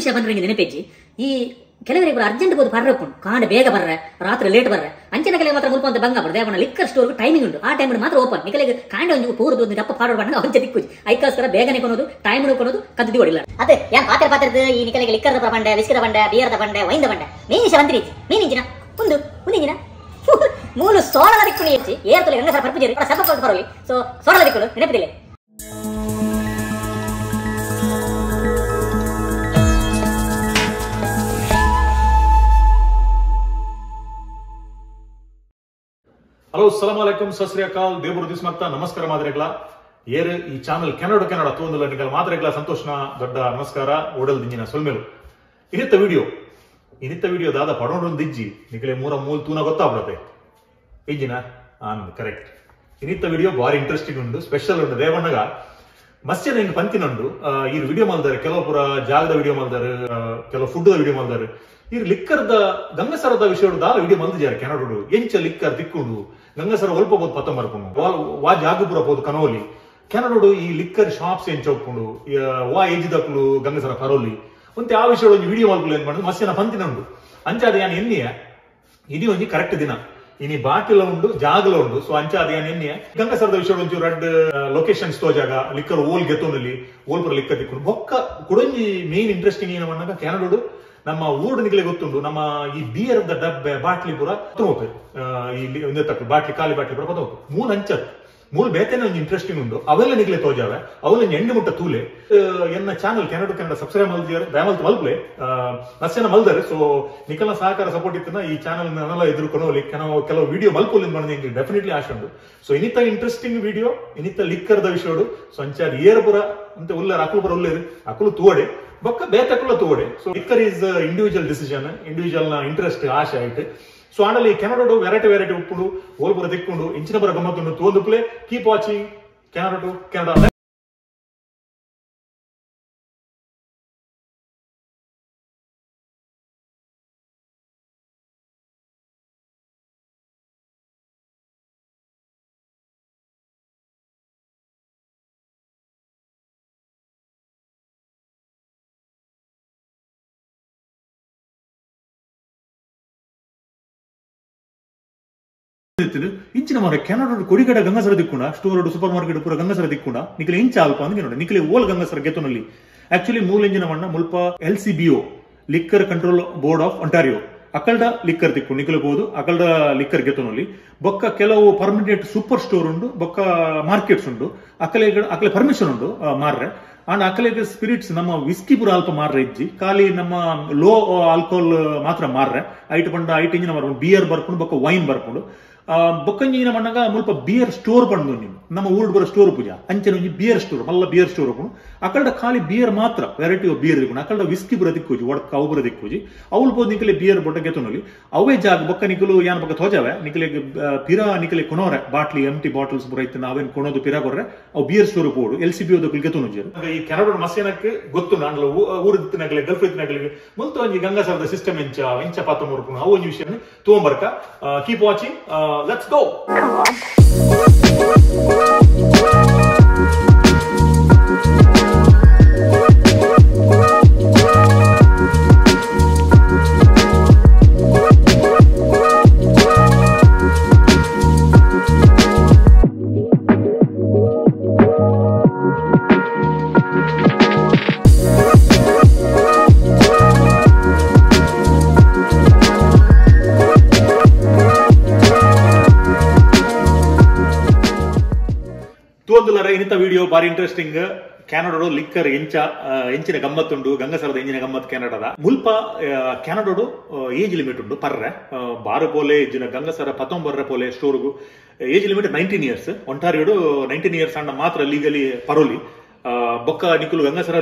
ವಿಷಯ ಬಂದ್ರೆ ನೆನಪೆಜ್ಜಿ ಈ ಕೆಲವರಿಗೆ ಅರ್ಜೆಂಟ್ ಹೋದ ಪರ್ರಪ್ಪುಂಡು ಕಾಂಡ ಬೇಗ ಬರ್ರೆ ರಾತ್ರಿ ಲೇಟ್ ಬರ್ರೆ ಅಂಚಿನ ಕೆಲವು ಮಾತ್ರ ಮುಲ್ಪ ಅಂತ ಬಂಗ ಬರ್ತದೆ ಅವನ liquor store timing ಉಂಟು ಆ ಟೈಮ್ ಮಾತ್ರ ಓಪನ್ ನಿಕಲಿಗೆ ಕಾಂಡ ಒಂದು ಪೂರ್ದು ಒಂದು ದಪ್ಪ ಪಾಡೋದು ಬಣ್ಣ ಅಂಚೆ ದಿಕ್ಕುಜಿ ಐಕಾಸ್ಕರ ಬೇಗನೆ ಕೊನೋದು ಟೈಮ್ ಕೊನೋದು ಕದ್ದು ಹೊಡಿಲ್ಲ ಅದೇ ಯಾನ್ ಪಾತ್ರ ಪಾತ್ರದ ಈ ನಿಕಲಿಗೆ ಲಿಕ್ಕರ್ದ ಬಂಡೆ ವಿಸ್ಕದ ಬಂಡೆ ಬಿಯರ್ದ ಬಂಡೆ ವೈನ್ದ ಬಂಡೆ ಮೀನ್ ಬಂದಿರಿ ಮೀನ್ ಇಂಜಿನ ಒಂದು ಒಂದು ಇಂಜಿನ ಮೂಲು ಸೋಳದ ದಿಕ್ಕು ಹೆಚ್ಚಿ ಏರ್ತಲೆ ಗಂಗಸರ ಪರ್ಪುಜೇರಿ ಸಬ್ಬ ಪರಲಿ ಸೊ ಸೋಳದ ದಿಕ್ಕು ನೆನಪಿದಿಲ್ಲ. ಹಲೋ ಸಲಾಮ್ ಅಲೈಕುಮ್ ಸತ್ ಶ್ರೀ ಅಕಾಲ್ ದೇವರು ದಿಸ್ ಮಕ್ತ ನಮಸ್ಕಾರ ಮಾದರಿಗಳ ಏರು ಈ ಚಾನಲ್ ಕೆನಡ ಕೆನಡ ತೋಂದುಲ ನಿಗಲ್ ಮಾದರಿಗಳ ಸಂತೋಷನ ದೊಡ್ಡ ನಮಸ್ಕಾರ ಓಡಲ್ ದಿಂಜಿನ ಸೊಲ್ಮೇಲು ಇನ್ನಿತ್ತ ವಿಡಿಯೋ ದಾದ ಪಡೋಂಡೊಂದು ದಿಜ್ಜಿ ನಿಗಲೆ ಮೂರ ಮೂಲ ತೂನ ಗೊತ್ತಾಗ್ಬಿಡತ್ತೆ ಇಂಜಿನ ಆನ್ ಕರೆಕ್ಟ್. ಇನ್ನಿತ್ತ ವಿಡಿಯೋ ಭಾರಿ ಇಂಟ್ರೆಸ್ಟಿಂಗ್ ಉಂಟು ಸ್ಪೆಷಲ್ ಉಂಟು ದೇವಣ್ಣಗ ಮಸ್ತಿನ ಹಿಂಗ್ ಪಂತಿನುಂಡು ಈ ವಿಡಿಯೋ ಮಲ್ದಾರೆ ಕೆಲವು ಪುರ ಜಾಗದ ವಿಡಿಯೋ ಮಲ್ದಾರೆ ಕೆಲವು ಫುಡ್ ವಿಡಿಯೋ ಮಲ್ದಾರೆ ಈ ಲಿಕ್ಕರ್ದ ಗಂಗಸರದ ವಿಷಯ ದಾಲ ವಿಡಿಯೋ ಮಲ್ದಿದ್ದಾರೆ ಕೆನಡೋಡು ಎಂಚ ಲಿಕ್ಕರ್ ದಿಕ್ಕುಂಡು ಗಂಗಸರ ಒಲ್ಪ ಬೋದು ಪತ್ತ ಮರ್ಪುಂಡು ವಾ ಜಾಗಪುರ ಪೋದು ಕನೋಲಿ ಕೆನಡೋಡು ಈ ಲಿಕ್ಕರ್ ಶಾಪ್ಸ್ ಎಂಚ ಒಪ್ಪುಂಡು ವಾ ಏಜ್ ದಕ್ಕಲು ಗಂಗಸರ ಪರೋಲಿ ಒಂತೆ ಆ ವಿಷಯ ಒಂಜಿ ವಿಡಿಯೋ ಮಲ್ಪುಲು ಏನ್ ಮಾಡುದು ಮಸ್ತಿನ ಪಂತಿನ ಉಂಡು ಅಂಚಾದ ಯಾನ್ ಎನ್ನಿಯ ಇಡೀ ಒಂಜಿ ಕರೆಕ್ಟ್ ದಿನ ಇನಿ ಬಾಟಿಲ ಉಂಡು ಜಾಗಲ ಉಂಡು ಸೊ ಅಂಚಾದ ಯಾನ್ ಎನ್ನಿಯ ಗಂಗಸರದ ವಿಷಯ ಒಂಚೂರು ರಡ್ಡ್ ಲೊಕೇಶನ್ಸ್ ತೋಜಾಗ ಲಿಕ್ಕರ್ ಓಲ್ ಗೆತ್ತೊಂದಲ್ಲಿ ಓಲ್ಪುರ ಲಿಕ್ಕರ್ ದಿಕ್ಕುಂಡು ಬೊಕ್ಕ ಕುಡೊಂಜಿ ಮೇನ್ ಇಂಟ್ರೆಸ್ಟಿಂಗ್ ಏನು ಮಣ್ಣಾಗ ಕೆನಡೋಡು ನಮ್ಮ ಊರು ನಿಗಲೆ ಗೊತ್ತುಂಡು ನಮ್ಮ ಈ ಬಿಯರ್ the ಡಬ್ಬೆ ಬಾಟ್ಲಿ ಪೂರ ಹೋಗ್ತದೆ ಈ ತಕ್ಕ ಬಾಟ್ಲಿ ಖಾಲಿ ಬಾಟ್ಲಿ ಪೂರ ಹೋಗ್ತದೆ ಮೂಲ ಅಂಚತ್ ಮೂಲ ಬೇತೇನೆ ಒಂಜಿ ಇಂಟ್ರೆಸ್ಟಿಂಗ್ ಉಂಡು ಅವೆಲ್ಲ ನಿಗಲೆ ತೋಜಾವೆ ಅವೆಲ್ಲ ಎಂಡು ಮುಟ್ಟ ತೂಲೆ ಎನ್ನ channel Canada Kannada subscribe ಮಲ್ದಿದ್ದಾರೆ ದಯಮಲ್ತು ಮಲ್ಪ್ಲೆ ನಸ್ಸೆನ ಮಲ್ದಾರೆ ಸೊ ನಿಕಲ್ನ ಸಹಕಾರ ಸಪೋರ್ಟ್ ಇತ್ತಿನ ಈ ಚಾನಲ್ ನನ್ನೆಲ್ಲ ಎದುರು ಕೊನೋಲಿ ಕೆಲವು ವಿಡಿಯೋ ಮಲ್ಪುಲಿ ಮಾಡಿದ ಡೆಫಿನೆಟ್ಲಿ ಆಶೆ ಉಂಡು. ಸೊ ಇನ್ನಿತ್ತ ಇಂಟ್ರೆಸ್ಟಿಂಗ್ ವಿಡಿಯೋ ಇನ್ನಿತ್ತ ಲಿಕ್ಕರ್ದ ವಿಷಯಡು ಸೊ ಅಂಚಾದ ಏರಪುರ ಅಂತ ಉಲ್ಲಾರ ಅಕುಲು ಪುರ ಉಲ್ಲೇರು ಅಕುಲು ತೂವಡೆ ಬೊಕ್ಕ ಬೇತಕುಲ ತೂವಡೆ. So liquor is individual decision individual ನ ಇಂಟ್ರೆಸ್ಟ್ ಆಶೆ ಆಯ್ತು. ಸೊ ಆಂಡಲಿ ಕೆನಡೋಡು ವೆರೈಟಿ ವೆರೈಟಿ ಉಪ್ಪುಂಡು ಓಲ್ಪುರ ತಿಕ್ಕೊಂಡು ಇಂಚಿನ ಪುರ ಗಮ್ಮತ್ತುಂಡು ತೋಂದುಪ್ಲೆ keep watching Canada to Canada. ಇಂಚಿನ ಮಾರ ಕೆನಡೋಡು ಕೊಡಿಗಡ ಗಂಗಸರ ದಿಕ್ಕುಂಡ store super market ಪೂರ ಗಂಗಸರ ದಿಕ್ಕುಂಡ ನಿಕಲೆ ಇಂಚ ಅಲ್ಪ ಅಂದ್ರೆ ನೋಡಿ ನಿಕಲೆ ಓಲ್ ಗಂಗಸರ ಗೆತ್ತೊನಲ್ಲಿ ಆಕ್ಚುಲಿ ಮೂಲ ಇಂಜಿನ ಮಣ್ಣ ಮುಲ್ಪ L C B O liquor control board of Ontario ಅಕಲ್ಡ liquor ದಿಕ್ಕು ನಿಕಲೆ ಬೋದು ಅಕಲ್ಡ ಲಿಕ್ಕರ್ ಗೆತ್ತೊನಲ್ಲಿ ಬೊಕ್ಕ ಕೆಲವು permanent super store ಉಂಡು ಬೊಕ್ಕ ಮಾರ್ಕೆಟ್ಸ್ ಉಂಡು ಅಕಲೆ ಅಕಲೆ ಪರ್ಮಿಷನ್ ಉಂಡು ಮಾರ್ರೆ ಅಂಡ್ ಅಕಲೆಗೆ ಸ್ಪಿರಿಟ್ಸ್ ನಮ್ಮ ವಿಸ್ಕಿ ಪೂರ ಅಲ್ಪ ಮಾರ್ರೆ ಇಜ್ಜಿ ಖಾಲಿ ನಮ್ಮ ಲೋ ಆಲ್ಕೋಹಾಲ್ ಮಾತ್ರ ಮಾರ್ರೆ ಐಟ್ ಪಂಡ ಐಟ್ ಇಂಜಿನ ಮಾರ್ಕೊಂಡು ಬಿಯರ್ ಬರ್ಕೊಂಡು ಬೊಕ್ಕ ವೈನ್ ಬರ್ಕೊಂಡು ಬೊಕ್ಕಂಜಿನ ಮಣ್ಣಾಗ ಮುಲ್ಪ ಬಿಯರ್ ಸ್ಟೋರ್ ಪಂಡು ನೀವು ನಮ್ಮ ಊರು ಬರೋ ಸ್ಟೋರ್ ಪೂಜಾ ಅಂಚನೆ ಒಂಜಿ ಬಿಯರ್ ಸ್ಟೋರ್ ಮಲ್ಲ ಬಿಯರ್ ಸ್ಟೋರ್ ಉಪ್ಪುಂಡು ಅಕಲ್ಡ ಖಾಲಿ ಬಿಯರ್ ಮಾತ್ರ variety of beer ದಿಕ್ಕುಂಡು ಅಕಲ್ಡ whisky ಪೂರ ದಿಕ್ಕುಜಿ ಒಡಕ ಅವು ಪೂರ ದಿಕ್ಕುಜಿ ಅವ್ಲು ಪೋದು ನಿಕಲೆ ಬಿಯರ್ ಬೊಟ್ಟ ಗೆತ್ತೊನಲ್ಲಿ ಅವೇ ಜಾಗ ಬೊಕ್ಕ ನಿಕಲು ಯಾನ್ ಬೊಕ್ಕ ತೋಜಾವೆ ನಿಕಲೆ ಪಿರಾ ನಿಕಲೆ ಕೊನೋರೆ ಬಾಟ್ಲಿ ಎಂಟಿ ಬಾಟಲ್ಸ್ ಪೂರ ಇತ್ತು ಅವೇನು ಕೊನೋದು ಪಿರಾ ಕೊರ್ರೆ ಅವು ಬಿಯರ್ ಸ್ಟೋರ್ ಪೋಡು L C B ಓದಕ್ಕಲು ಗೆತ್ತೊನುಜಿ. ಈ ಕೆನಡೋಡು ಮಸೇನಕ್ಕೆ ಗೊತ್ತು ನಾಂಡ್ಲ ಊರು ದಿತ್ತಿನಗಲೆ ಗಲ್ಫ್ ಇತ್ತಿನಗಲಿಗೆ ಮುಲ್ತು ಒಂಜಿ ಗಂಗಾಸರದ ಸಿಸ್ಟಮ್ ಎಂಚ ಎಂಚ ಪಾತ್ರ ಮುರ್ಪುಂಡು ಅವು ಒಂಜಿ ವಿಷಯ ತೂಂಬರ್ಕ keep watching. Let's go. Come on. ಇನ್ನಿತ video ಬಾರಿ ಇಂಟ್ರೆಸ್ಟಿಂಗ್ ಕೆನಡೋಡು ಲಿಕ್ಕರ್ ಎಂಚ ಎಂಚಿನ ಗಮ್ಮತ್ತುಂಡು ಗಂಗಸರದ ಎಂಜಿನ ಗಮ್ಮತ್ ಕೆನಡದ ಮುಲ್ಪ ಕೆನಡೋಡು ಏಜ್ ಲಿಮಿಟ್ ಉಂಡು ಪರ್ರೆ ಬಾರು ಪೋಲೆ ಇಜ್ಜಿನ ಗಂಗಸರ ಪತ್ತೊಂಬರ್ರೆ ಪೋಲೆ ಸ್ಟೋರ್ಗು age limit 19 years ಒಂಟಾರಿಯೋಡು 19 years ಅಣ್ಣ ಮಾತ್ರ ಲೀಗಲಿ ಪರೋಲಿ ಬೊಕ್ಕ ನಿಕುಲು ಗಂಗಸರ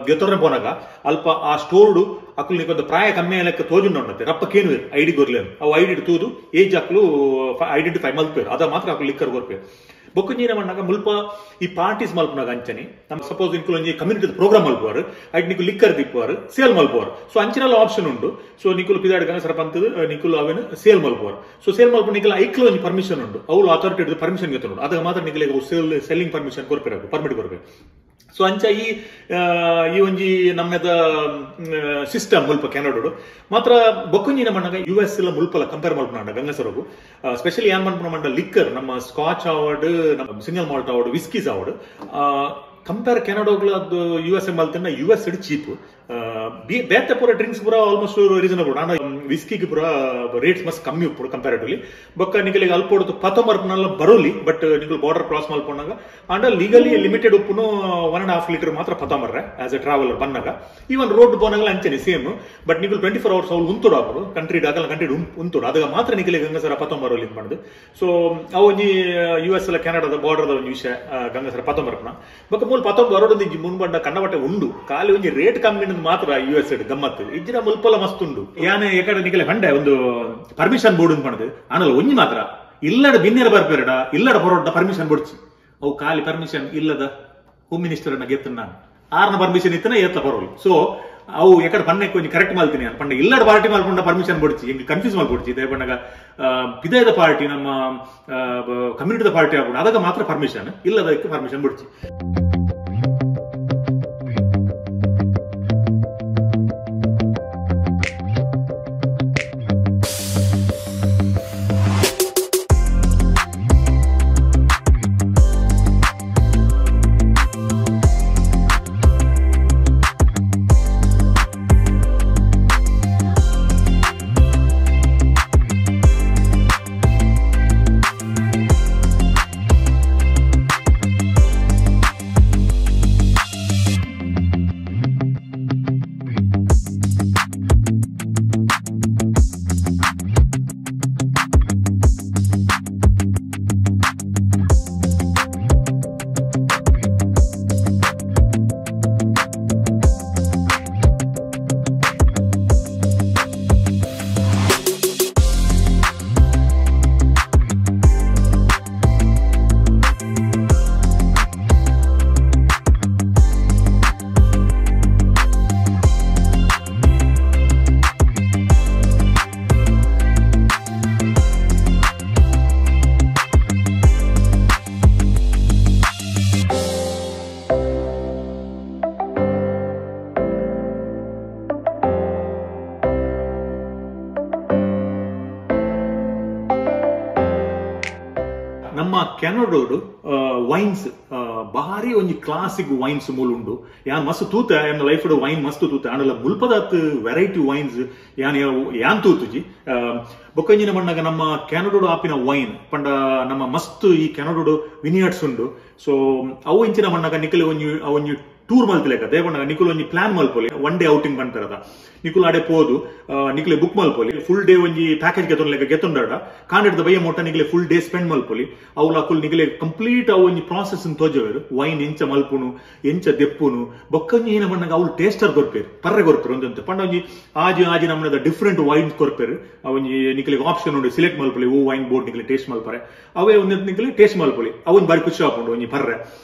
ಗೆತ್ತೊರ್ನೆ ಪೋನಾಗ ಅಲ್ಪ ಆ ಸ್ಟೋರ್ಡು ಅಕುಲು ನಿಕೊಂದು ಪ್ರಾಯ ಕಮ್ಮಿ ಲೆಕ್ಕ ತೋಜುಂಡು ಉಂಡತ್ತೆ ರಪ್ಪ ಕೇನುವೇರು ಐಡಿ ಗೊರ್ಲೇನು ಅವು ಐಡಿ ತೂದು ಏಜ್ ಅಕ್ಲು ಐಡೆಂಟಿಫೈ ಮಲ್ಪೇರು ಅದ ಮಾತ್ರ ಅಕ್ಲು ಲಿಕ್ಕರ್ ಕೊರ್ಪೇರು. ಬೊಕ್ಕಂಜಿನ ಮಣ್ಣಾಗ ಮುಲ್ಪ ಈ ಪಾರ್ಟೀಸ್ ಮಲ್ಪನಾಗ ಅಂಚನೆ ನಮ್ಮ ಸಪೋಸ್ ನಿಕುಲು ಒಂಜಿ ಕಮ್ಯುನಿಟಿ ಪ್ರೋಗ್ರಾಮ್ ಮಲ್ಪುವಾರು ಐಟ್ ನಿಕುಲು ಲಿಕ್ಕರ್ ದಿಪ್ಪುವಾರು ಸೇಲ್ ಮಲ್ಪುವಾರು. ಸೊ ಅಂಚಿನೆಲ್ಲ ಆಪ್ಷನ್ ಉಂಡು. ಸೊ ನಿಕುಲು ಪಿದಾಡ್ ಗಂಗಸರ ಪಂತದ ನಿಕುಲು ಅವೇನು ಸೇಲ್ ಮಲ್ಪುವಾರು. ಸೊ ಸೇಲ್ ಮಲ್ಪ ನಿಕುಲು ಐಕ್ಲು ಒಂಜಿ ಪರ್ಮಿಷನ್ ಉಂಡು ಅವ್ಲು ಅಥಾರಿಟಿ ಪರ್ಮಿಷನ್ ಗೆತ್ತುಂಡು ಅದಾಗ ಮಾತ್ರ ನಿಕುಲು sale selling permission ಕೊರ್ಪೇರು permit ಕೊರ್ಪೇರು. ಸೊ ಅಂಚ ಈ ಈ ಒಂಜಿ ನಮ್ಮದ ಸಿಸ್ಟಮ್ ಮುಲ್ಪ ಕೆನಡೋಡು ಮಾತ್ರ ಬೊಕ್ಕೊಂಜಿನ ಮಣ್ಣಗ ಯು ಎಸ್ ಎಲ್ಲ ಮುಲ್ಪಲ ಕಂಪೇರ್ ಮಲ್ಪುನಾಂಡ ಗಂಗಸರಗು ಸ್ಪೆಷಲಿ ಏನ್ ಮನ್ಪುನ ಮಂಡ ಲಿಕ್ಕರ್ ನಮ್ಮ ಸ್ಕಾಚ್ ಅವಾರ್ಡ್ ನಮ್ಮ single malt award whiskies award compare ಕೆನಡೋಗ್ಲ ಅದು ಯು ಎಸ್ ಎ ಮಲ್ತಿನ ಯು ಎಸ್ ಇಡ್ ಚೀಪ್ ಬೇತೆ ಪೂರ ಡ್ರಿಂಕ್ಸ್ ಪೂರ ಆಲ್ಮೋಸ್ಟ್ ರೀಸನಬಲ್ ಆಂಡ ವಿಸ್ಕಿಗೆ ಪೂರ ರೇಟ್ಸ್ ಮಸ್ತ್ ಕಮ್ಮಿ ಉಪ್ಪು ಕಂಪ್ಯಾರಿಟಿವ್ಲಿ ಬೊಕ್ಕ ನಿಗಲಿಗೆ ಅಲ್ಪ ಹೊಡೆದು ಪತ್ತೊಂಬರ್ಪನೆಲ್ಲ ಬರೋಲಿ ಬಟ್ ನಿಗಲ್ ಬಾರ್ಡರ್ ಕ್ರಾಸ್ ಮಲ್ಪೊಂಡಾಗ ಆಂಡ ಲೀಗಲಿ ಲಿಮಿಟೆಡ್ ಉಪ್ಪುನು 1.5 ಲೀಟರ್ ಮಾತ್ರ ಪತ್ತೊಂಬರ್ರೆ ಆಸ್ ಎ ಟ್ರಾವೆಲರ್ ಬನ್ನಾಗ ಈವನ್ ರೋಡ್ ಬೋನಾಗಲ ಅಂಚನೆ ಸೇಮ್ ಬಟ್ ನಿಗಲ್ 24 ಅವರ್ಸ್ ಅವ್ರು ಉಂತುಡು ಆಪುಡು ಕಂಟ್ರಿ ಆಗಲ್ಲ ಕಂಟ್ರಿ ಉಂತುಡು ಅದಾಗ ಮಾತ್ರ ನಿಗಲಿಗೆ ಗಂಗಸರ ಪತ್ತೊಂಬರೋಲಿ ಮಾಡುದು ಸೊ ಅವು ಒಂಜಿ ಯು ಎಸ್ ಎಲ್ಲ ಕೆನಡಾದ ಬಾರ್ಡರ್ದ ಒಂಜಿ ವಿಷಯ ಗಂಗಸರ ಪತ್ತೊಂಬರ್ಪನ ಬೊಕ್ಕ ಮೂಲ ಪತ್ತೊಂಬರೋಡು ಮುನ್ಬಂಡ ಕನ್ನಬಟ್ಟೆ ಉಂಡು ಖಾಲಿ ಒಂಜಿ ರೇಟ್ ಕಮ್ಮಿ ಮಾತ್ರ ಯು ಎಸ್ ಗಮ್ಮತ್ತು ಇಜ್ಜಿನ ಮುಲ್ಪಲ ಮಸ್ತ್ ಉಂಡು ಯಾನೆ ಎಕಡೆ ನಿಕಲೆ ಪಂಡೆ ಒಂದು ಪರ್ಮಿಷನ್ ಬೋರ್ಡ್ ಪಂಡದು ಆನಲ್ಲ ಒಂಜಿ ಮಾತ್ರ ಇಲ್ಲಡ ಬಿನ್ನೆರ ಬರ್ಪೇರಡ ಇಲ್ಲಡ ಬರೋಡ ಪರ್ಮಿಷನ್ ಬೋಡ್ಚಿ ಅವು ಖಾಲಿ ಪರ್ಮಿಷನ್ ಇಲ್ಲದ ಹೋಮ್ ಮಿನಿಸ್ಟರ್ ಅನ್ನ ಗೆತ್ತ ನಾನು ಆರ್ನ ಪರ್ಮಿಷನ್ ಇತ್ತನ ಏತ್ಲ ಬರೋಲ್ಲ ಸೊ ಅವು ಎಕಡೆ ಪನ್ನೆ ಕೊಂಚ ಕರೆಕ್ಟ್ ಮಲ್ತೀನಿ ಪಂಡ ಇಲ್ಲಡ ಪಾರ್ಟಿ ಮಲ್ಕೊಂಡ ಪರ್ಮಿಷನ್ ಬೋಡ್ಚಿ ಹಿಂಗೆ ಕನ್ಫ್ಯೂಸ್ ಮಲ್ಕೊಡ್ಚಿ ಇದೇ ಪಂಡಗ ಪಿದಾಯದ ಪಾರ್ಟಿ ನಮ್ಮ ಕಮ್ಯುನಿಟಿದ ಪಾರ್ಟಿ ಆಗ್ಬಿಡು ಅದಾಗ ಮಾತ್ರ ಪರ್ಮಿಷನ್ ಇಲ್ಲದಕ್ಕೆ ಪರ್ಮಿಷನ್ ಬೋಡ್ಚಿ. ನಮ್ಮ ಕೆನಡೋಡು ವೈನ್ಸ್ ಭಾರಿ ಒಂಜಿ ಕ್ಲಾಸಿಕ್ ವೈನ್ಸ್ ಮೂಲ ಉಂಡು ಯಾನ್ ಮಸ್ತ್ ತೂತ ಎನ್ನ ಲೈಫ್ ವೈನ್ ಮಸ್ತ್ ತೂತ ಆಂಡಲ ಮುಲ್ಪದಾತ್ ವೆರೈಟಿ ವೈನ್ಸ್ ಯಾನ್ ಯಾನ್ ತೂತುಜಿ ಬೊಕ್ಕಂಜಿನ ಮಣ್ಣಾಗ ನಮ್ಮ ಕೆನಡೋಡು ಆಪಿನ ವೈನ್ ಪಂಡ ನಮ್ಮ ಮಸ್ತ್ ಈ ಕೆನಡೋಡು ವಿನಿಯರ್ಡ್ಸ್ ಉಂಡು ಸೊ ಅವು ಇಂಚಿನ ಮಣ್ಣಾಗ ನಿಕಲಿ ಒಂಜಿ ಒಂಜಿ ಟೂರ್ ಮಲ್ತಿಲೆಕ ದೇವಣ್ಣ ನಿಕುಲ್ ಒಂಜಿ ಪ್ಲಾನ್ ಮಲ್ಪೊಲಿ ಒನ್ ಡೇ ಔಟಿಂಗ್ ಪನ್ಪೆರದ ನಿಕುಲ್ ಆಡೆ ಪೋದು ನಿಕಲೆ ಬುಕ್ ಮಲ್ಪೊಲಿ ಫುಲ್ ಡೇ ಒಂಜಿ ಪ್ಯಾಕೇಜ್ ಗೆತೊನ್ಲೆಕ ಗೆತೊಂಡಾಡ ಕಾಂಡೆಡ್ದ ಬಯ್ಯ ಮೊಟ್ಟ ನಿಕಲೆ ಫುಲ್ ಡೇ ಸ್ಪೆಂಡ್ ಮಲ್ಪೊಲಿ ಅವ್ಲ ಅಕುಲ್ ನಿಕಲೆ ಕಂಪ್ಲೀಟ್ ಅವು ಒಂಜಿ ಪ್ರಾಸೆಸ್ ತೋಜವೇರು ವೈನ್ ಎಂಚ ಮಲ್ಪುನು ಎಂಚ ದೆಪ್ಪುನು ಬೊಕ್ಕಂಜಿ ಏನ ಮಣ್ಣಾಗ ಅವ್ಲು ಟೇಸ್ಟರ್ ಕೊರ್ಪೇರು ಪರ್ರೆ ಕೊರ್ಪೇರು ಒಂದೊಂದು ಪಂಡ ಒಂಜಿ ಆಜಿ ಆಜಿ ನಮ್ಮದ ಡಿಫ್ರೆಂಟ್ ವೈನ್ ಕೊರ್ಪೇರು ಒಂಜಿ ನಿಕಲೆಗೆ ಆಪ್ಷನ್ ಉಂಡು ಸಿಲೆಕ್ಟ್ ಮಲ್ಪೊಲಿ ಓ ವೈನ್ ಬೋರ್ಡ್ ನಿಕಲೆ ಟೇಸ್ಟ್ ಮಲ್ಪರೆ ಅವೇ ಒಂದೊಂದು ನಿಕಲೆ ಟೇಸ್ಟ್ ಮಲ್ಪೊಲಿ ಅವೊಂದು ಬಾರಿ ಖುಷಿ ಆಪುಂಡು ಒಂಜಿ ಪರ್ರೆ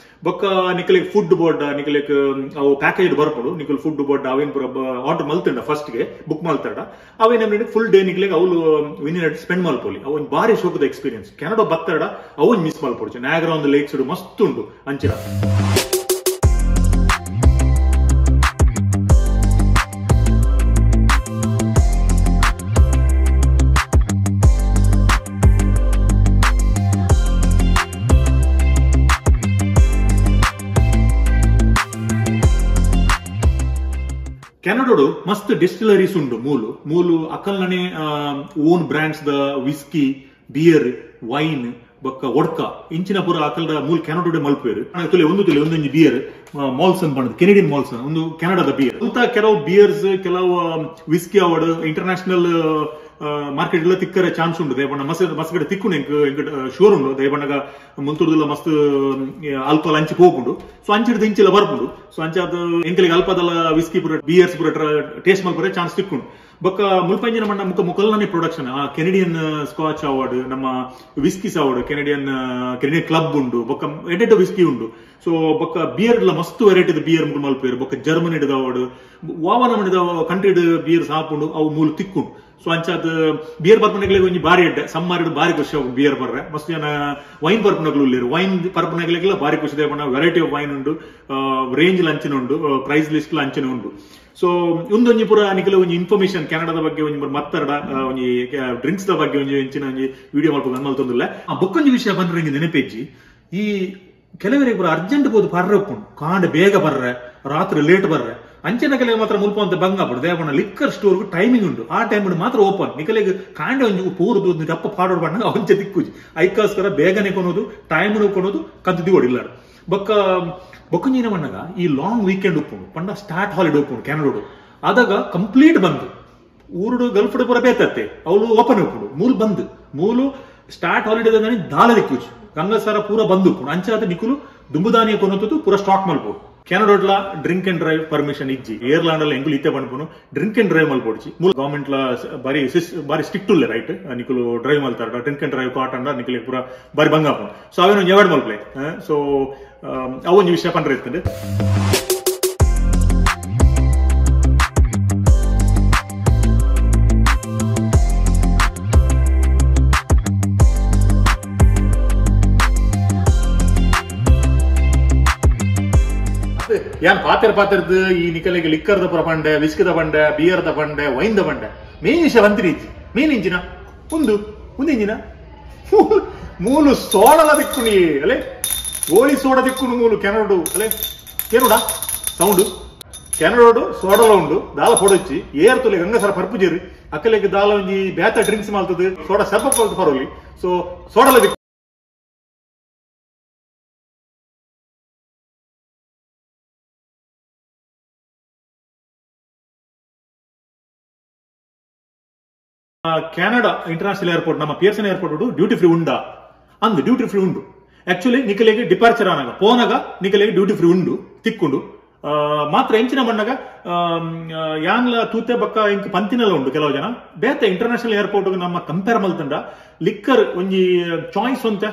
ಬೊಕ್ಕ ನಿಕಲೆಗ್ ಫುಡ್ ಬೋರ್ಡ್ ನಿಕಲೆಗ್ ಅವು ಪ್ಯಾಕೇಜ್ ಬರ್ಪುಡು ನಿಕಲ್ ಫುಡ್ ಬೋರ್ಡ್ ಅವೇನ್ ಪೂರ ಆರ್ಡರ್ ಮಲ್ತಂಡ ಫಸ್ಟ್ ಗೆ ಬುಕ್ ಮಲ್ತಂಡ ಅವೇನ ಫುಲ್ ಡೇ ನಿಕಲೆಗ್ ಅವ್ಲು ವಿನಿಯರ್ಡ್ ಸ್ಪೆಂಡ್ ಮಲ್ಪೊಲಿ ಅವೊಂದು ಬಾರಿ ಶೋಕದ ಎಕ್ಸ್ಪೀರಿಯನ್ಸ್ ಕೆನಡಾ ಬತ್ತಡ ಅವನ್ ಮಿಸ್ ಮಲ್ಪೊಡ್ಚಿ ನಯಾಗರಾ ಒಂದು ಲೇಕ್ಸ್ ಮಸ್ತ್ ಉಂಡು ಅಂಚಿನ. ಕೆನಡೋಡು ಮಸ್ತ್ ಡಿಸ್ಟಿಲರೀಸ್ ಉಂಡು ಮೂಲು ಮೂಲು ಅಕಲ್ನನೆ own brands the whisky beer wine ಬೊಕ್ಕ ವೊಡ್ಕ ಇಂಚಿನ ಪೂರ ಅಕಲ್ದ ಮೂಲ ಕೆನಡೋಡೆ ಮಲ್ಪೇರು ತುಲೆ ಒಂದು ತುಲೆ ಒಂದೊಂಜಿ ಬಿಯರ್ ಮಾಲ್ಸನ್ ಪಂಡದು ಕೆನಡಿಯನ್ ಮಾಲ್ಸನ್ ಒಂದು ಕೆನಡಾದ ಬಿಯರ್ ಅಂತ ಕೆಲವು ಬಿಯರ್ಸ್ ಕೆಲವು ವಿಸ್ಕಿ ಅವಾರ್ಡ್ ಇಂಟರ್ನ್ಯಾಷನಲ್ ಮಾರ್ಕೆಟ್ ಎಲ್ಲ ತಿಕ್ಕರೆ ಚಾನ್ಸ್ ಉಂಡು ದಯಪಣ್ಣ ಮಸ್ ಮಸ್ಗಡೆ ತಿಕ್ಕುಂಡು ಎಂಕ್ ಎಂಕ್ ಶೋರ್ ಉಂಡು ದಯಪಣ್ಣಗ ಮುಲ್ತುರ್ದುಲ ಮಸ್ತ್ ಆಲ್ಕೋಹಾಲ್ ಅಂಚಿ ಹೋಗುಂಡು ಸೊ ಅಂಚಿಡ್ದು ಇಂಚಿಲ ಬರ್ಪುಂಡು ಸೊ ಅಂಚಾದ ಎಂಕಲಿಗೆ ಅಲ್ಪದಲ ವಿಸ್ಕಿ ಪೂರ ಬಿಯರ್ಸ್ ಪೂರ ಟೇಸ್ಟ್ ಮಲ್ಪರೆ ಚಾನ್ಸ್ ತಿಕ್ಕುಂಡು ಬೊಕ್ಕ ಮುಲ್ಪಂಜಿನ ಮಣ್ಣ ಮುಖ ಮುಕಲ್ನೇ ಪ್ರೊಡಕ್ಷನ್ ಆ ಕೆನಡಿಯನ್ ಸ್ಕಾಚ್ ಅವಾರ್ಡ್ ನಮ್ಮ whiskies award Canadian Canadian club ಉಂಡು ಬೊಕ್ಕ ಎಡೆಡ್ ವಿಸ್ಕಿ ಉಂಡು So ಬೊಕ್ಕ ಬಿಯರ್ ಲ ಮಸ್ತ್ ವೆರೈಟಿದ ಬಿಯರ್ ಮುಗುಲ್ ಮಲ್ಪೇರು ಬೊಕ್ಕ ಜರ್ಮನಿ ದವಡು ವಾವನ ಮಣಿದ ಕಂಟ್ರಿಡ್ ಬಿಯರ್ ಸಾಪುಂಡು ಅವು ಮೂಲು ತಿಕ್ಕುಂಡು. ಸೊ ಅಂಚಾದ ಬಿಯರ್ ಪರ್ಪನಗಳಿಗೆ ಒಂಜಿ ಬಾರಿ ಎಡ್ಡೆ ಸಮ್ಮಾರಿಡ್ ಬಾರಿ ಖುಷಿ ಅವು ಬಿಯರ್ ಬರ್ರೆ ಮಸ್ತ್ ಜನ ವೈನ್ ಪರ್ಪನಗಳು ಉಲ್ಲೇರು ವೈನ್ ಪರ್ಪನಗಳಿಗೆಲ್ಲ ಬಾರಿ ಖುಷಿ ದೇವಣ್ಣ variety of wine ಉಂಡು ರೇಂಜ್ ಲಂಚನ ಉಂಡು ಪ್ರೈಸ್ ಲಿಸ್ಟ್ ಲಂಚನ ಉಂಡು. ಸೊ ಒಂದೊಂಜಿ ಪೂರ ನಿಕಲ ಒಂಜಿ ಇನ್ಫಾರ್ಮೇಶನ್ ಕೆನಡಾದ ಬಗ್ಗೆ ಒಂಜಿ ಮತ್ತರಡ ಒಂಜಿ ಡ್ರಿಂಕ್ಸ್ the ಬಗ್ಗೆ ಒಂಜಿ ಎಂಚಿನ ಒಂಜಿ ವಿಡಿಯೋ ಮಲ್ಪೊಂದು ಮಲ್ತೊಂದಿಲ್ಲ. ಆ ಬೊಕ್ಕೊಂಜಿ ವಿಷಯ ಬಂದ್ರೆ ನೆನಪೆಜ್ಜಿ ಈ ಕೆಲವರಿಗೆ ಪೂರ ಅರ್ಜೆಂಟ್ ಬೋದು ಪರ್ರೆ ಉಪ್ಪುಂಡು ಕಾಂಡ ಬೇಗ ಬರ್ರೆ ರಾತ್ರಿ ಲೇಟ್ ಬರ್ರೆ ಅಂಚೆನ ಕೆಲವು ಮಾತ್ರ ಮುಲ್ಪ ಅಂತ ಬಂಗ ಆಪುಂಡು ದೇವಣ್ಣ liquor store timing ಉಂಡು ಆ ಟೈಮ್ ಮಾತ್ರ ಓಪನ್ ನಿಕಲೆಗ್ ಕಾಂಡ ಒಂಜಿ ಪೂರ್ದು ದಪ್ಪ ಪಾಡೋಡು ಬಣ್ಣ ಅಂಚೆ ತಿಕ್ಕುಜಿ ಐಕ್ಕೋಸ್ಕರ ಬೇಗನೆ ಕೊನೋದು ಟೈಮ್ ಕೊನೋದು ಕಂತು ದಿವೋಡು ಇಲ್ಲ. ಬೊಕ್ಕ ಬೊಕ್ಕಂಜಿನ ಬಣ್ಣಗ ಈ ಲಾಂಗ್ ವೀಕೆಂಡ್ ಉಪ್ಪುಂಡು ಪಂಡ ಸ್ಟಾರ್ಟ್ ಹಾಲಿಡೇ ಉಪ್ಪುಂಡು ಕೆನಡೋಡು ಆದಾಗ ಕಂಪ್ಲೀಟ್ ಬಂದ್ ಊರುಡು ಗಲ್ಫ್ಡು ಪೂರ ಬೇತತ್ತೆ ಅವಳು ಓಪನ್ ಉಪ್ಪುಂಡು ಮೂಲು ಬಂದ್ ಮೂಲು ಸ್ಟಾರ್ಟ್ ಹಾಲಿಡೇ ದಾಲ ದಿಕ್ಕುಜಿ ಗಂಗಸರ ಪೂರ ಬಂದ್ ಉಪ್ಪುಂಡು ಅಂಚಾದ ನಿಕುಲು ದುಂಬುದಾನಿಯ ಕೊನೊತ್ತು ಪೂರ stock ಮಲ್ಪೋಡು. ಕೆನಡೋಡ್ಲ drink and drive permission ಇಜ್ಜಿ ಏರ್ಲಾಂಡ್ ಅಲ್ಲಿ ಎಂಗುಲು ಇತ್ತೆ ಪನ್ಪುನು drink and drive ಮಲ್ಪೊಡ್ಚಿ ಮೂಲ ಗವರ್ಮೆಂಟ್ ಲ ಬಾರಿ ಬಾರಿ ಸ್ಟ್ರಿಕ್ಟ್ ಉಲ್ಲೆ ರೈಟ್ ನಿಕುಲು ಡ್ರೈವ್ ಮಲ್ತಾರ drink and drive ಕಾಟ್ ಅಂಡ ನಿಕುಲು ಪೂರ ಬಾರಿ ಬಂಗ ಆಪುಂಡು. ಸೊ ಅವೇನು ಅವಾಯ್ಡ್ ಮಲ್ಪಲೆ. ಸೊ ಅವೊಂಜಿ ವಿಷಯ ಪಂಡ್ರೆ ಇತ್ತಂಡೆ. ಯಾನ್ ಪಾತೆರ್ ಪಾತೆರ್ದು ಈ ನಿಕಲೆಗೆ ಲಿಕ್ಕರ್ದ ಪುರ ಪಂಡೆ ವಿಸ್ಕಿದ ಪಂಡೆ ಬಿಯರ್ದ ಪಂಡೆ ವೈನ್ದ ಪಂಡೆ ಮೇನ್ ವಿಷಯ ಬಂತಿರಿ ಮೇನ್ ಇಂಜಿನ ಒಂದು ಒಂದು ಇಂಜಿನ ಮೂಲು ಸೋಡಲ ದಿಕ್ಕುನಿ ಅಲೆ ಗೋಳಿ ಸೋಡ ದಿಕ್ಕುನು ಮೂಲು ಕೆನಡೋಡು ಅಲೆ ಕೆನೋಡ ಸೌಂಡು ಕೆನಡೋಡು ಸೋಡಲ ಉಂಡು ದಾಲ ಪೊಡೊಚ್ಚಿ ಏರ್ ತುಲೆ ಗಂಗಸರ ಪರ್ಪುಜೇರು ಅಕ್ಕಲೆಗೆ ದಾಲ ಒಂಜಿ ಬೇತ ಡ್ರಿಂಕ್ಸ್ ಮಾಲ್ತದ ಸೋಡ ಸೆಪ್ಪ ಪರೋಲಿ. ಸೊ ಸೋಡಲ ದಿಕ್ಕು Canada international airport ನಮ್ಮ Pearson airport duty free ಉಂಡಾ ಅಂದು ಡ್ಯೂಟಿ ಫ್ರೀ ಉಂಡು ಆಕ್ಚುಲಿ ನಿಕಲೆಗೆ ಡಿಪಾರ್ಚರ್ ಆನಾಗ ಪೋನಾಗ ನಿಕಲೆಗೆ ಡ್ಯೂಟಿ ಫ್ರೀ ಉಂಡು ತಿಕ್ಕೊಂಡು ಮಾತ್ರ ಎಂಚಿನ ಮಣ್ಣಾಗ ಯಾನ್ಲ ತೂತೆ ಬಕ್ಕ ಇಂಕ್ ಪಂತಿನೆಲ್ಲ ಉಂಡು ಕೆಲವು ಜನ ಬೇತೆ ಇಂಟರ್ನ್ಯಾಷನಲ್ ಏರ್ಪೋರ್ಟ್ ನಮ್ಮ ಕಂಪೇರ್ ಮಲ್ತಂಡ ಲಿಕ್ಕರ್ ಒಂಜಿ ಚಾಯ್ಸ್ ಅಂತ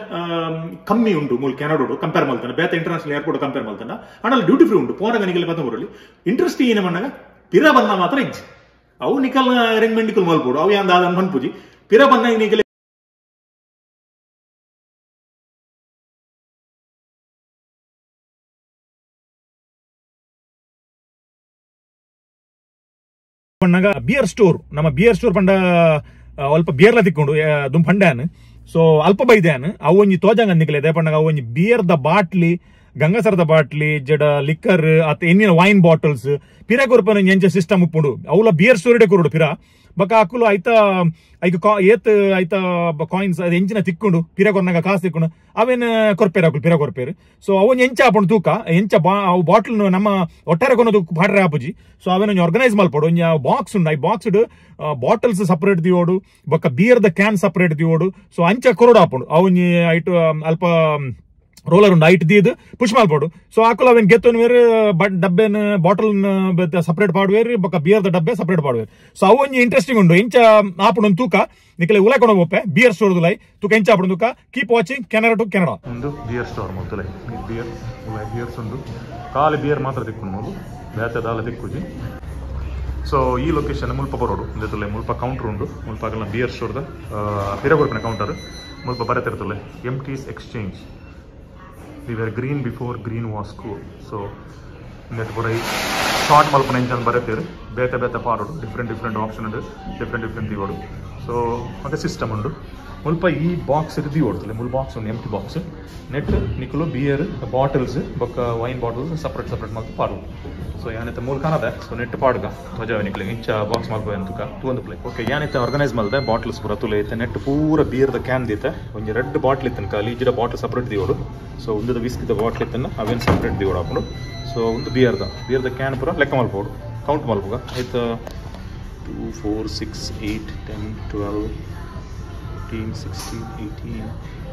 ಕಮ್ಮಿ ಉಂಡು ಮೂಲ ಕೆನಡೋಡು ಕಂಪೇರ್ ಮಲ್ತಂಡ ಬೇತೆ international airport compare ಮಲ್ತಂಡ ಆಂಡಲ duty free ಉಂಡು ಪೋನಾಗ ನಿಕಲೆ ಪತ್ತ ಬರಲಿ ಇಂಟ್ರೆಸ್ಟ್ ಏನ ಮಣ್ಣಾಗ ಪಿರ ಬನ್ನ ಮಾತ್ರ ಇಜ್ಜಿ ಅವು ನಿಕಲ್ ಅರೇಂಜ್ಮೆಂಟ್ ನಿಕಲ್ ಮಲ್ಪೋಡು ಅವು ಯಾಂದ ಆದನ್ ಪನ್ಪುಜಿ ಪಿರ ಬನ್ನ ನಿಕಲೆ ಪಣ್ಣಾಗ ಬಿಯರ್ ಸ್ಟೋರ್ ನಮ್ಮ ಬಿಯರ್ ಸ್ಟೋರ್ ಪಂಡ ಅಲ್ಪ ಬಿಯರ್ಲ ತಿಕ್ಕೊಂಡು ದುಂ ಪಂಡ್ಯಾನ್ ಸೊ ಅಲ್ಪ ಬೈದ್ಯಾನ್ ಅವು ಒಂಜಿ ತೋಜಂಗ ನಿಕಲೆ they ಪಣ್ಣಾಗ ಅವು ಒಂಜಿ ಬಿಯರ್ the ಬಾಟ್ಲಿ ಗಂಗಸರದ ಬಾಟ್ಲಿ ಜಡ ಲಿಕ್ಕರ್ ಅತ್ತ ಎನ್ನಿನ ವೈನ್ ಬಾಟಲ್ಸ್ ಪಿರ ಕೊರ್ಪನ ಎಂಚ ಸಿಸ್ಟಮ್ ಉಪ್ಪುಂಡು ಅವಲ ಬಿಯರ್ ಸ್ಟೋರಿಡೆ ಕೊರಡು ಪಿರ ಬಕ ಅಕುಲು ಐತ ಐಕ ಏತ್ ಐತ ಕಾಯಿನ್ಸ್ ಅದು ಎಂಚಿನ ತಿಕ್ಕೊಂಡು ಪಿರ ಕೊರ್ನಾಗ ಕಾಸು ತಿಕ್ಕೊಂಡು ಅವೇನು ಕೊರ್ಪೇರು ಅಕುಲು ಪಿರ ಕೊರ್ಪೇರು. ಸೊ ಅವನ್ ಎಂಚ ಆಪುಂಡು ತೂಕ ಎಂಚ ಅವು ಬಾಟ್ಲ್ ನಮ್ಮ ಒಟ್ಟಾರೆ ಕೊನದು ಪಾಡ್ರೆ ಆಪುಜಿ. ಸೊ ಅವೇನು ಆರ್ಗನೈಸ್ ಮಲ್ಪೋಡು ಒಂಜಿ ಬಾಕ್ಸ್ ಉಂಡು I box bottles separate ದಿವೋಡು ಬೊಕ್ಕ beer the can separate ದಿವೋಡು. ಸೊ ಅಂಚ ಕೊರಡು ಆಪುಂಡು ಅವನ್ ಐಟು ಅಲ್ಪ ರೋಲರ್ ಉಂಡು ಐಟ್ ದೀದ್ ಪುಷ್ ಮಲ್ಪೋಡು. ಸೊ ಆಕುಲು ಅವೇನು ಗೆತ್ತೊನ್ ವೇರು ಡಬ್ಬೆನ್ ಬಾಟಲ್ ಸಪರೇಟ್ ಪಾಡುವೇರು ಬೊಕ್ಕ ಬಿಯರ್ the ಡಬ್ಬೆ ಸಪರೇಟ್ ಪಾಡುವೇರು. ಸೊ ಅವು ಒಂಜಿ ಇಂಟ್ರೆಸ್ಟಿಂಗ್ ಉಂಡು ಎಂಚ ಆಪುಂಡು ತೂಕ ನಿಕಲೆ ಉಲಾಯ್ ಕೊಡ ಪೋಪೆ ಬಿಯರ್ ಸ್ಟೋರ್ ದುಲೈ ತೂಕ ಎಂಚ ಆಪುಂಡು ತೂಕ. Keep watching Canada to Canada. ಉಂದು ಬಿಯರ್ ಸ್ಟೋರ್ ಮೊದಲೈ ಬಿಯರ್ ಉಲಾಯ್ ಬಿಯರ್ಸ್ ಉಂಡು ಖಾಲಿ ಬಿಯರ್ ಮಾತ್ರ ತಿಕ್ಕೊಂಡು ಮೊದಲು ಬೇತೆ ದಾಲ ತಿಕ್ಕುಜಿ. ಸೊ ಈ ಲೊಕೇಶನ್ ಮುಲ್ಪ ಬರೋಡು ಉಂದೆತುಲೆ ಮುಲ್ಪ ಕೌಂಟರ್ ಉಂಡು ಮುಲ್ಪ ಆಗಲ್ಲ ಬಿಯರ್ ಸ್ಟೋರ್ದ ಪಿರಗೊರ್ಪಿನ ಕೌಂಟರ್ ಮುಲ್ಪ ಬರತಿರ್ತುಲೆ ಎಂಟೀಸ್ exchange. We were green before green was cool. So net ಪೂರ ಶಾರ್ಟ್ ಮಲ್ಪನ ಎಂಚನ್ ಬರತ್ತೇರು ಬೇತೆ ಬೇತೆ ಪಾಡೋಡು different different option ಉಂಡು ಡಿಫ್ರೆಂಟ್ ಡಿಫ್ರೆಂಟ್ ದಿವೋಡು. ಸೊ ಮತ್ತೆ ಸಿಸ್ಟಮ್ ಉಂಡು ಮುಲ್ಪ ಈ ಬಾಕ್ಸ್ ದಿವೋಡ್ತಲೆ ಮುಲ್ ಬಾಕ್ಸ್ ಉಂಡು empty box net ನಿಕುಲು beer bottles ಬೊಕ್ಕ wine bottles separate separate ಮಲ್ತು ಪಾಡೋಡು. ಸೊ ಯಾನಿತ ಮೂಲ ಕಾಣದ ಸೊ ನೆಟ್ ಪಾಡ್ಗ ಧ್ವಜ ನಿಕ್ಲೆ ಇಂಚ ಬಾಕ್ಸ್ ಮಲ್ಪ ಅಂತುಕ ತೂಂದು ಪ್ಲೇ ಓಕೆ ಯಾನಿತ ಆರ್ಗನೈಸ್ ಮಲ್ದೆ ಬಾಟಲ್ಸ್ ಪೂರ ತುಲೆ ಐತೆ ನೆಟ್ ಪೂರ ಬಿಯರ್ದ can ದೀತೆ ಒಂಜಿ ರೆಡ್ ಬಾಟ್ಲ್ ಇತ್ತನ ಖಾಲಿ ಇಜ್ಜಿಡ ಬಾಟಲ್ ಸಪ್ರೇಟ್ ದಿವೋಡು. ಸೊ ಒಂದದ ವಿಸ್ಕಿದ ಬಾಟ್ಲ್ ಇತ್ತನ ಅವೇನು ಸಪ್ರೇಟ್ ದಿವೋಡು ಹಾಕೊಂಡು. ಸೊ ಒಂದು ಬಿಯರ್ದ can ಪೂರ ಲೆಕ್ಕ ಮಲ್ಪೋಡು ಕೌಂಟ್ ಮಲ್ಪುಗ ಆಯ್ತು 2 4 6 8 10 12 15 16 18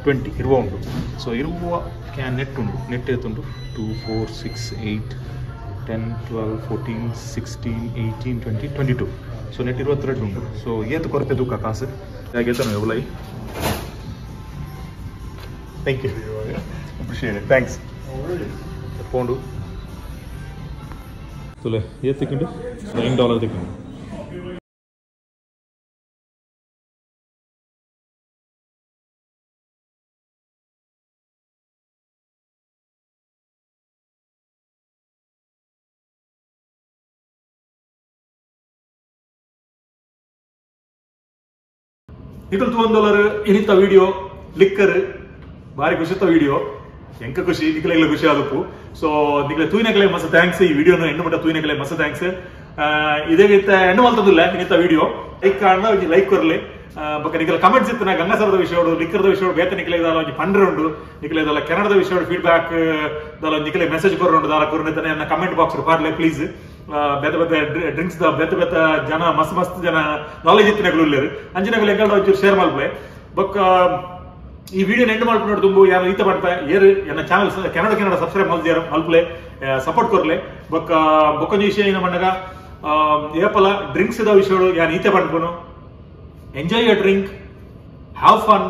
20 ಇರುವ ಉಂಟು. ಸೊ ಇರುವ can net ಉಂಟು ನೆಟ್ ಎತ್ತುಂಟು 2 4 6 8 10 12 14 16 18 20 22. ಸೊ ನೆಟ್ 22 ಉಂಟು. ಸೊ ಏತು ಕೊರತೆ ತೂಕ ಕಾಸು ಹೇಗೆ ಉಲೈ. Thank you. Appreciate it. Thanks. ಪೋಂಡು ತುಲೆ ಏತ್ ತಿಕ್ಕುಂಡು $9 ತಿಕ್ಕುಂಡು. ನಿಕಲ್ ತೂವೊಂದುಲ್ಲರ್ ಇನಿತ ವಿಡಿಯೋ ಲಿಕ್ಕರ್ ಬಾರಿ ಖುಷಿತ ವಿಡಿಯೋ ಎಂಕ ಖುಷಿ ನಿಕಲೆಗ್ಲ ಖುಷಿ ಆದಪ್ಪು. ಸೊ ನಿಕಲೆ ತೂಯಿನಕಲೆ ಮಸ್ತ್ thanks. ಈ ವಿಡಿಯೋನ ಹೆಣ್ಣು ಮಟ್ಟ ತೂಯಿನಕಲೆ ಮಸ್ತ್ thanks. ಇದೇ ಇತ್ತ ಹೆಣ್ಣು ಮಲ್ತದಿಲ್ಲ ಇನಿತ ವಿಡಿಯೋ ಲೈಕ್ ಕಾರಣ ಒಂಜಿ ಲೈಕ್ ಕೊರ್ಲೆ ಬೊಕ್ಕ ನಿಕಲ ಕಮೆಂಟ್ಸ್ ಇತ್ತಿನ ಗಂಗಾಸರದ ವಿಷಯಡು ಲಿಕ್ಕರ್ದ ವಿಷಯಡು ಬೇತೆ ನಿಕಲೆ ದಾಲ ಒಂಜಿ ಪಂಡ್ರೆ ಉಂಡು ನಿಕಲೆ ದಾಲ ಕೆನಡದ ವಿಷಯಡು ಫೀಡ್ಬ್ಯಾಕ್ ದಾಲ ನಿಕಲೆ ಮೆಸೇಜ್ ಕೊರ್ರುಂಡು ದಾಲ ಕೊರ್ನೆ ಎನ್ನ ಕಮೆಂಟ್ ಬಾಕ್ಸ್ ಪಾಡ್ಲೆ ಪ್ಲೀಸ್. ಬೇತೆ ಬೇತೆ ಡ್ರಿಂಕ್ಸ್ the ಬೇತೆ ಬೇತೆ ಜನ ಮಸ್ತ್ ಮಸ್ತ್ ಜನ ನಾಲೆಜ್ ಇತ್ತಿನಗಳು ಉಲ್ಲೇರು ಅಂಚಿನಗಳು ಎಂಕಲ್ಡ ಒಂಚೂರು ಶೇರ್ ಮಲ್ಪೆ. ಬೊಕ್ಕ ಈ ವಿಡಿಯೋ ಎಂಡ್ ಮಲ್ಪುನೋಡು ತುಂಬು ಯಾರು ಈತ ಪಡ್ಪೆ ಏರು ಎನ್ನ ಚಾನಲ್ ಕೆನಡ ಕೆನಡ ಸಬ್ಸ್ಕ್ರೈಬ್ ಮಲ್ದಿಯಾರು ಮಲ್ಪಲೆ ಸಪೋರ್ಟ್ ಕೊರ್ಲೆ. ಬೊಕ್ಕ ಬೊಕ್ಕೊಂಜಿ ವಿಷಯ ಏನ ಮಣ್ಣಗ ಏಪಲ ಡ್ರಿಂಕ್ಸ್ the ವಿಷಯಗಳು ಯಾರು ಈತ ಪಡ್ಪುನು enjoy your drink, have fun,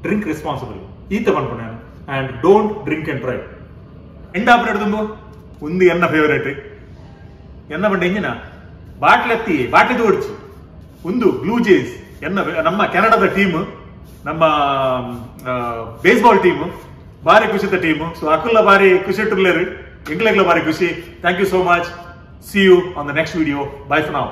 drink responsibly ಈತ ಪಡ್ಪುನು ನಾನು. And don't drink and drive. End operate ತುಂಬು ಒಂದು ಎನ್ನ ಫೇವರೇಟ್ ಎನ್ನ ಬಂಡ ಎಂಜಿನ ಬಾಟ್ಲ್ ಎತ್ತಿ ಬಾಟ್ಲಿ ಓಡಿಸಿ ಒಂದು ಬ್ಲೂ ಜೇಸ್ ಎನ್ನ ನಮ್ಮ ಕೆನಡಾದ ಟೀಮ್ ನಮ್ಮ ಬೇಸ್ಬಾಲ್ ಟೀಮ್ ಬಾರಿ ಖುಷಿತ ಟೀಮ್. ಸೊ ಅಕುಲ್ಲ ಬಾರಿ ಖುಷಿ ಇಟ್ಟುರ್ಲೇರು ಎಂಗ್ಲೆಗ್ಲ ಬಾರಿ ಖುಷಿ. Thank you so much. See you on the next video. Bye for now.